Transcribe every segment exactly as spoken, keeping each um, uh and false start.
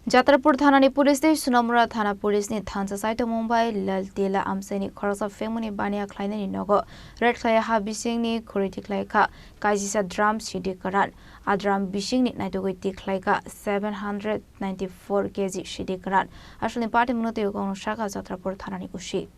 Jatrapur thanani police tei Sunamura thana police ni thansa saitongmung bai Laltila amchaini khoroksa phekmani baniya khlainani nogo raid khlai ha bisingni khuri tikhlai kha kaisisa drum sidi kwran. A drum bisingni naitugwi tikhlai kha seven hundred ninety-four K G sidi kwran. Asalni party mungno tei ukhok saka Jatrapur thanani usi.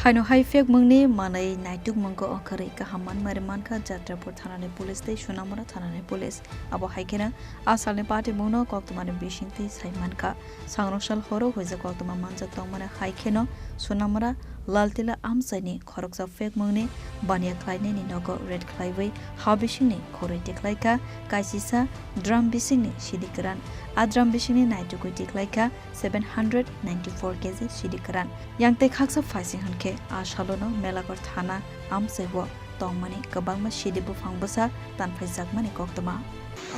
Haino hai phekmungni manwi naitukmungo ongkhorwi kaham manmari mankha Jatrapur thanani police tei Sunamura thanani police. Abo hai kheno a salni patimungno koktwmani bisingtwi sai mankha. Sangrong sal horo huijak koktwma manjak tongmani hai kheno Sunamura Laltila amchaini khoroksa phekmungni baniya khlainaini nogo raid khlaiwi ha bisingni khorwi tikhlai kha kaisisa drum bisingni sidi kwran. A drum bisingni naitugwi tikhlai kha seven hundred ninety-four K G sidi kwran. Yang tei khaksa phaising hwn khe a salono Melaghor thana amchaibo tongmani kwbangma sidi buphang bwsa tanphaijakmani koktwma.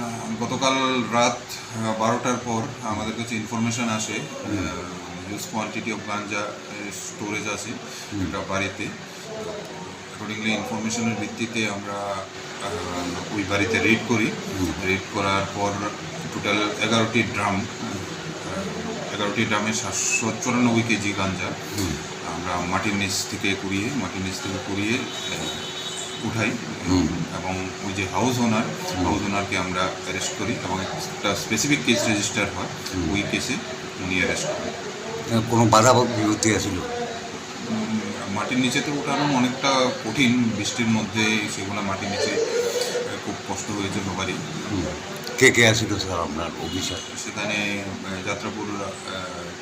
আহ, গতকাল রাত, আহ, বারোটার পর আমাদের কাছে ইনফরমেশন আসে, আহ, huge quantity of গাঞ্জা, আহ, স্টোরেজ আছে হুম। একটা বাড়িতে। অ্যাকর্ডিংলি ইনফরমেশনের ভিত্তিতে আমরা, আহ, ওই বাড়িতে রেড করি। হুম। রেড করার পর টোটাল এগারোটি ড্রাম, আহ, এগারোটি ড্রামে সাতশো চুরানব্বই কেজি গাঞ্জা হুম। আমরা মাটির নিচ থেকে কুড়িয়ে, মাটির নিচ থেকে কুড়িয়ে, আহ, উঠাই হুম। এবং ওই যে হাউস ওনার, হুম। হাউস ওনারকে আমরা অ্যারেস্ট করি এবং একটা স্পেসিফিক কেস রেজিস্টার হয়, হুম। ওই কেসে উনি অ্যারেস্ট করেন। কোনো বাধা বিপত্তি আছিল? উম, মাটির নিচে তো উঠানো অনেকটা কঠিন, বৃষ্টির মধ্যে সেগুলো মাটির নিচে, আহ, খুব কষ্ট হয়েছে সবারই। হুম। কে কে আছিল স্যার আপনার অফিসার? সেখানে, আহ, যাত্রাপুর, আহ,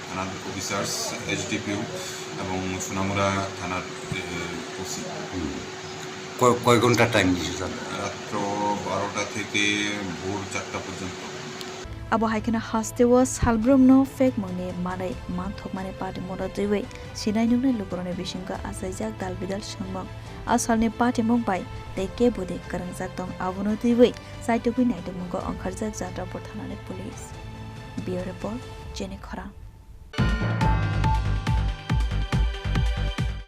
থানার অফিসার্স, এসডিপিও এবং সোনামুড়া থানার, আহ, ওসি। হুম। কয়, কয় ঘন্টা টাইম দিছে স্যার? রাত্র বারোটা থেকে ভোর চারটা পর্যন্ত। Abo hai kheno hasteo salbrumno phekmungni manwi manthokmani patimungno twiwi sinai nuknai lukurokni bisingo achaijak dal bidal swngmung. A salni patimung bai tei kebudi kwrwngjak tong abono twiwi chaitugwi naitukmungo ongkharjak Jatrapur thanani police. Bureau report, Chini Khorang.